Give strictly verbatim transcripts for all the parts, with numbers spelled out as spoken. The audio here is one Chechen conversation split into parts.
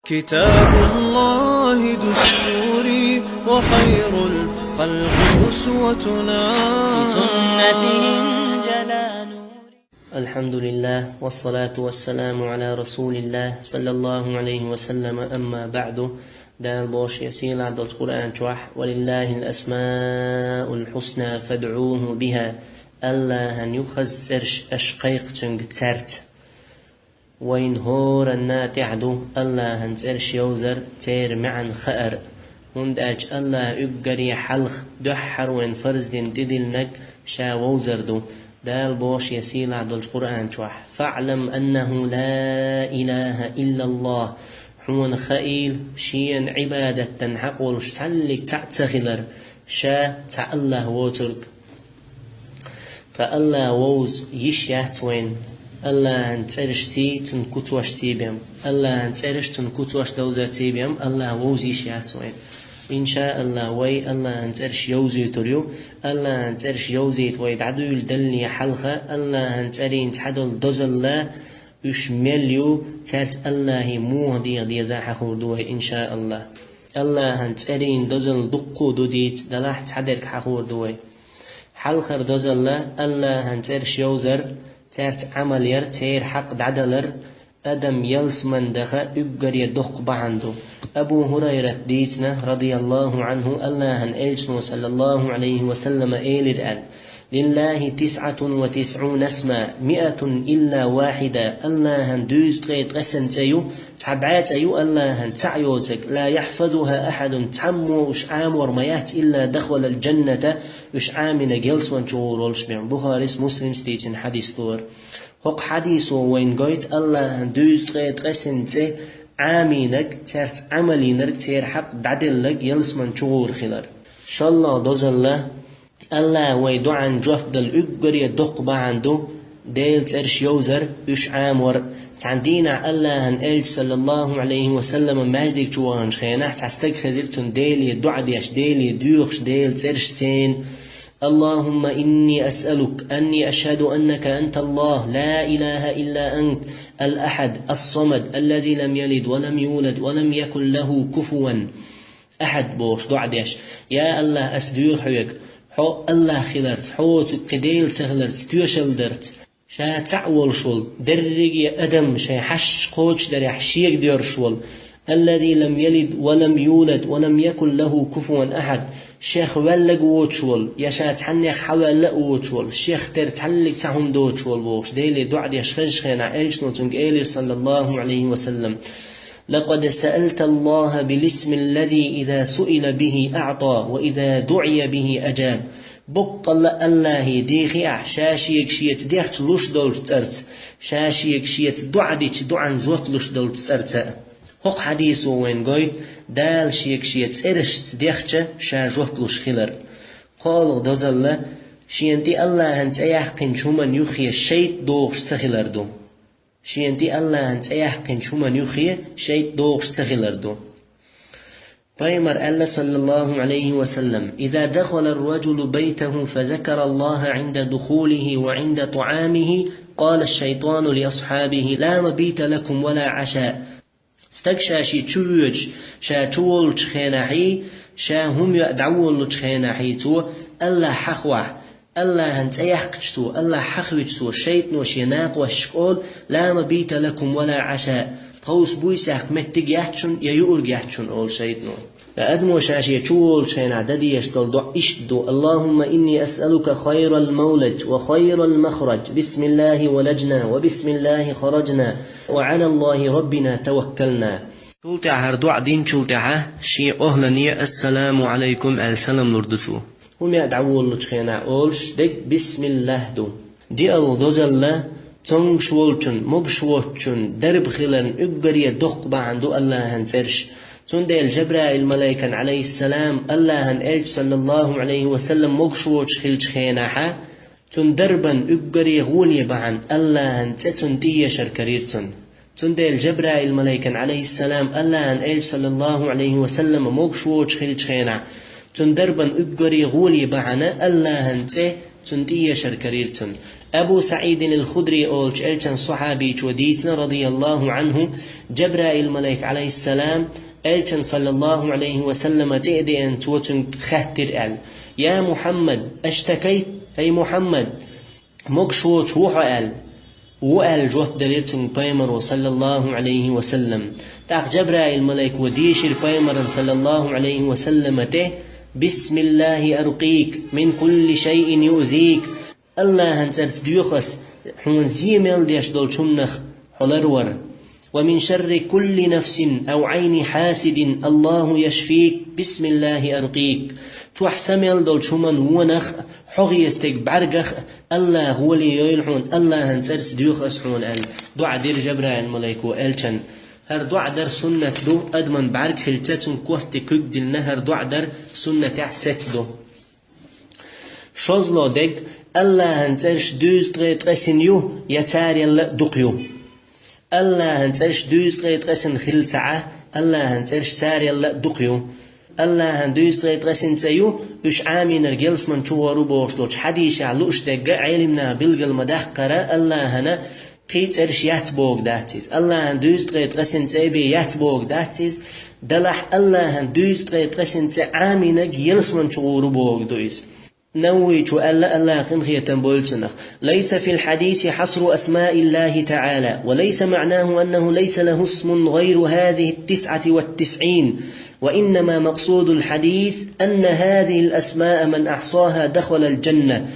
كتاب الله دستوري وخير الخلق أسوتنا. بسنته انجلى نوري. الحمد لله والصلاة والسلام على رسول الله صلى الله عليه وسلم، أما بعد. Дала боху шен сийлахь долчу Къуръан чохь: «ولله الأسماء الحسنى فادعوه بها». Аллахьан ю хаза цӀераш, аша кхайкхачуьнга цаьрца. Вайн хӀоранна тӀехь ду Аллахьан цӀераш йовзар, церан маьӀна хаар, хӀунда аьлча Аллахь уггаре хьалха дуьххьара вайн фарз дина тӀедиллинарг ша вовзар ду. Дала боху шен сийлахь долчу Къуръан чохь: «فاعلم أنه لا إله إلا الله». Хьуна хаийла, шена Ӏибадат дан хьакъ волуш цхьаллиг цхьаъ ца хилар, ша цхьа Аллахь воцург. Ткъа Аллахь вовза йиш яц вайна Аллахьан цӀерашций, цуьнан куцошций бен. Аллахьан цӀераш, цуьнан куцош довзарций бен Аллахь вовза йиш яц вайна. Иншааллахь, вай Аллахьан цӀераш йовзуьйтур ю. Аллахьан цӀераш йовзийта вай дӀадуьйладалле хьалха, Аллахьан цӀерийн цхьадолу дозалла, уьш мел ю, цаьрца Аллахье муха деха деза хьахор ду вай, иншааллахь. Аллахьан цӀерийн дозалла дуккха а ду дийца, делахь цхьадерг хьахор ду вай. Хьалхара дозалла Аллахьан цӀераш йовзар, цаьрца Ӏамал яр, церан хьакъ дӀадалар, адам ялсаман даха уггаре доккха бахьана ду. Абу ХӀурайрат дийцина, радияллаху Ӏанху, Аллахьан Элчано, саллаллаху Ӏалайхи ва саллама, элира аьлла: «لله تسعة وتسعون اسما، مائة إلا واحدة». Аллахьан дуьйзу ткъе ткъесна цӀе ю, цхьа бӀе цӀе ю Аллахьан цхьаъ йоцург, «لا يحفظها أحد», цхьаммо уьш Ӏамор ма яц, «إلا دخل الجنة», уьш Ӏамийнарг ялсамани чу гӀур волуш бен. Бухарис, Муслимс дийцина хьадис ду хӀара. ХӀокху хьадисо вайна гойту Аллахьан дуьйзу ткъе ткъесна цӀе Ӏамийнарг, цаьрца Ӏамал йинарг, церан хьакъ дӀаделларг ялсамани чу гӀур хилар. ШолгӀа дозалла, Аллахь вай дуӀан жоп дала уггаре доккха бахьана ду Делан цӀераш йовзар, уьш Ӏамор. Цхьана дийнахь Аллахьан Элча, саллаллаху Ӏалайхи ва саллама, маьждиг чу ваханчу хенахь цхьа стаг хезира цунна Деле дуӀа деш, Деле доьхуш, Делан цӀерашца: «اللهم إني أسألك أني أشهد أنك أنت الله لا إله إلا أنت الأحد الصمد الذي لم يلد ولم يولد ولم يكن له كفوا أحد», бохуш дуӀа деш: «Я Аллахь, ас доьху хьоьга, хьо Аллахь хиларца, хьоца кхин Дела ца хиларца, тоьшалла дарца, ша цхьаъ волуш волу, дерриге адам шайн хьашташ кхочушдарехь шега доьрзуш волу, الذي لم يلد ولم يولد ولم يكن له كفوا أحد, шех ваьллаг а воцуш волу, я ша цхьаннех хьаваьлла а воцуш волу, шех тера цхьаллиг цхьа хӀума доцуш волу», бохуш, Деле дуӀа деш хезачу хенахь, Элчано цуьнга элира, саллаллаху Ӏалайхи ва саллам: «لقد سألت الله بالاسم الذي إذا سئل به أعطى وإذا دعي به أجاب». Боккъалла Аллахье дийхи ахь, ша шега шеца дехча луш долчу цӀарца, ша шега шеца дуӀа дича дуӀан жоп луш долчу цӀарца. ХӀокху хьадисо вайна гойту Дала шега шен цӀерашца дехча ша жоп луш хилар. КхоалгӀа дозалла, шена тӀе Аллахьан цӀе яьккхинчу хӀуманна юххе шайтӀа догӀуш ца хилар ду. Шена тӀе Аллахьан цӀе яьккхинчу хӀуманна юххе шайтӀа догӀуш ца хилар ду. Пайхамар аьлла, саллаллаху Ӏалайхи ва саллам: «إذا دخل الرجل بيته فذكر الله عند دخوله وعند طعامه، قال الشيطان لأصحابه: لا مبيت لكم ولا عشاء». Стаг ша шен чу воьдуш, ша чу волчу хенахьий, ша хӀума йоа дӀаволлучу хенахьий цо Аллахь хьахавахь, Аллахьан цӀе яьккхича цо, Аллахь хьахавича цо, шайтӀано шен накъосташка олу: «لا مبيت لكم ولا عشاء». Тховса буйсаккха меттиг яц шуна, я юург яц шуна, олу шайтӀано. Ткъа адамо ша шен чу волчу хенахь дан дезаш долу доӀа иштта ду: «اللهم إني أسألك خير المولج وخير المخرج. بسم الله ولجنا وبسم الله خرجنا وعلى الله ربنا توكلنا». Цул тӀаьхьа хӀара доӀа динчул тӀаьхьа шен охӀлане «Ассаламу Ӏалайкум» аьлла салам лур ду цо. ХӀума яа дӀаволлучу хенахь олуш дерг «Бисмиллахь» ду. ДиъалгӀа дозалла, цомгуш волчун, могуш воцчун дарба хиларна уггаре доккха бахьана ду Аллахьан цӀераш. Цундела Жабраил-малайкан, Ӏалайхиссалам, Аллахьан Элча, саллаллаху Ӏалайхи ва саллам, могуш воцуш хилчу хенахьа, цуьнан дарбан уггаре гӀоле бахьана Аллахьан цӀе цунна тӀеешар карийра цунна. Цундела Жабраил-малайкан, Ӏалайхиссалам, Аллахьан Элча, саллаллаху Ӏалайхи ва саллам, могуш воцуш хилчу хенахь, цуьнан дарбан уггаре гӀоле бахьана Аллахьан цӀе Цунна тӀеешар карийра цунна. Абу СаӀидин ал-Худри олучу элчан сахьабичо дийцина, радияллаху Ӏанху, Жабраил малайк, Ӏалайхиссалам, элчан, саллаллаху Ӏалайхи ва саллама, тӀе а деана, цо цуьнга хаьттира аьлла: «Я Мухьаммад, аштакайт, ай Мухьаммад, могуш воцуш ву хьо?» — аьлла. «Ву», — аьлла, жоп делира цуьнга пайхамаро, саллаллаху Ӏалайхи ва саллам. ТӀаккха Жабраил малайко дийшира пайхамарна, саллаллаху Ӏалайхи ва саллама, тӀе: «Бисмиллахи аркъик мин кулли шайин юъзик». Аллахьан цӀарца доьху ас хьуна зе мел деш долчу хӀуманах хьо ларвар. «Ва мин шарри кулли нафсин ав Ӏайни хьасидин Аллаху яшфик, бисмиллахи аркъик». Чохь са мел долчу хӀуманан вонах а, хьо гӀеза стеган бӀаьргах а Аллахь гӀоле йойла хьуна, Аллахьан цӀарца доьху ас хьуна, аьлла, доӀа дира Жабраил малайко элчанна. ХӀара доӀа дар суннат ду, адаман бӀаьрг хилча, цуьнга корта тӀе куьг диллина, хӀара доӀа дар суннатехь сецна ду. ШозлагӀа дерг: Аллахьан цӀераш дуьйзу ткъе ткъесна ю, я царел а дукха ю? Аллахьан цӀераш дуьйзу ткъе ткъесна хилла ца Ӏа, Аллахьан цӀераш царел а дукха ю. Аллахьан дуьйзу ткъе ткъесна цӀе ю, уьш Ӏамийнарг ялсамани чу гӀур ву бохуш долчу хьадисехь лууш дерг Ӏелимнаха билгал ма-даккхара, Аллахьана кхин цӀераш яц бохург дац иза. Аллахьан дуьйзу ткъе ткъесна цӀе бен яц бохург дац иза. Делахь Аллахьан дуьйзу ткъе ткъесна цӀе Ӏамийнарг ялсамани чу гӀур ву бохург ду иза. Нававичо аьлла, Аллахь къинхетам бойла цунах: «ليس في الحديث حصر أسماء الله تعالى، وليس معناه أنه ليس له اسم غير هذه التسعة والتسعين، وإنما مقصود الحديث أن هذه الأسماء من أحصاها دخل الجنة».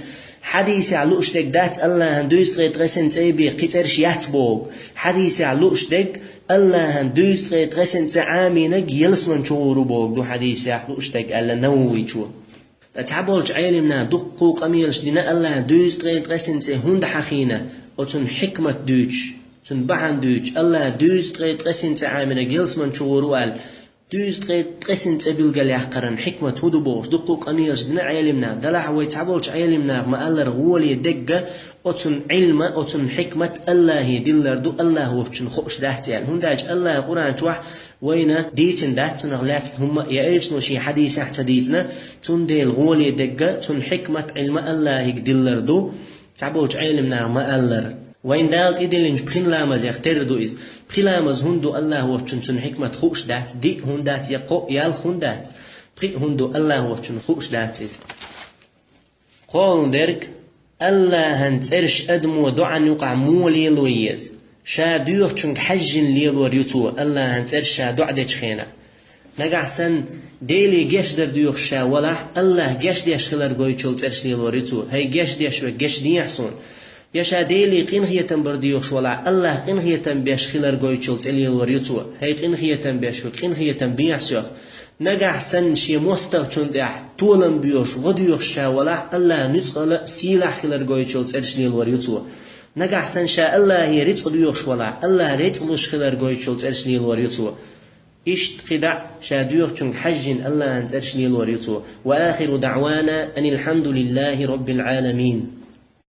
Хьадисехь лууш дерг дац Аллахьан дуьйзу ткъе ткъесна цӀе бен кхин цӀераш яц бохург. Хьадисехь лууш дерг: Аллахьан дуьйзу ткъе ткъесна цӀе Ӏамийнарг ялсамани чу гӀур ву бохург ду хьадисехь лууш дерг, аьлла Нававичо. Ткъа цхьаболчу Ӏелимнаха дуккха а къамелаш дина Аллахьан дуьйзу ткъе ткъесна цӀе хӀунда хьахийна, оцунна хьикмат дуьйцуш, цунна бахьана дуьйцуш, Аллахьан дуьйзу ткъе ткъесна цӀе Ӏамийнарг ялсамани чу гӀур ву аьлла, дуьйзу ткъе ткъесна цӀе билгалъяккхаран хьикмат хӀун ду бохуш, дуккха а къамелаш дина Ӏелимнаха. Делахь вай цхьаболчу Ӏелимнаха ма-аллара, гӀоле дерг оцунна Ӏилма, оцунна хьикмат Аллахье диллар ду, Аллахь воцчунна хууш дац аьлла. ХӀунда аьлча Аллахьа Къуръан чохь вайна дийцина дац цунах лаьцна хӀумма а, я элчано шен хьадисехь ца дийцина, цундела гӀоле дерг, цунна хьикмат, Ӏилма Аллахьига диллар ду, цхьаболчу Ӏелимнаха ма-аллара. Вайн Дала тӀедиллинчу пхи ламазех тера ду иза. Пхи ламаз хӀунда ду Аллахь воцчунна, цунна хьикмат хууш дац, диъ хӀунда дац, я кхоъ, ялх хӀунда дац. Пхи а хӀунда ду Аллахь воцчунна хууш дац иза. КхоалгӀа дерг: Аллахьан цӀераш адамо доӀан юкъахь муха лело еза? Ша доьхучуьнга хьаьжжина лелор ю цо, Аллахьан цӀераш ша доӀа дечу хенахь. Нагахь санна Деле гечдар доьхуш ша валахь, Аллахь гечдеш хилар гойтуш йолу цӀераш лелор ю цо: «ХӀай гечдеш верг, гечдехьа суна». Я ша Деле къинхетам бар доьхуш валахь, Аллахь къинхетам беш хилар гойтуш йолу цӀе лелор ю цо: «ХӀай къинхетам беш верг, къинхетам бехьа соьх». Нагахь санна шен мостагӀчунна тӀехь толам боьхуш, гӀо доьхуш ша валахь, Аллахь нуьцкъала а, сийлахь хилар гойтуш йолу цӀераш лелор ю цо. Нагахь санна ша Аллахье рицкъ доьхуш валахь, Аллахь рицкъ луш хилар гойтуш йолу цӀераш лелор ю цо. Иштта кхидӀа а ша доьхучуьнга хьаьжжина Аллахьан цӀераш лелор ю цо. وآخر دعوانا أن الحمد لله رب العالمين.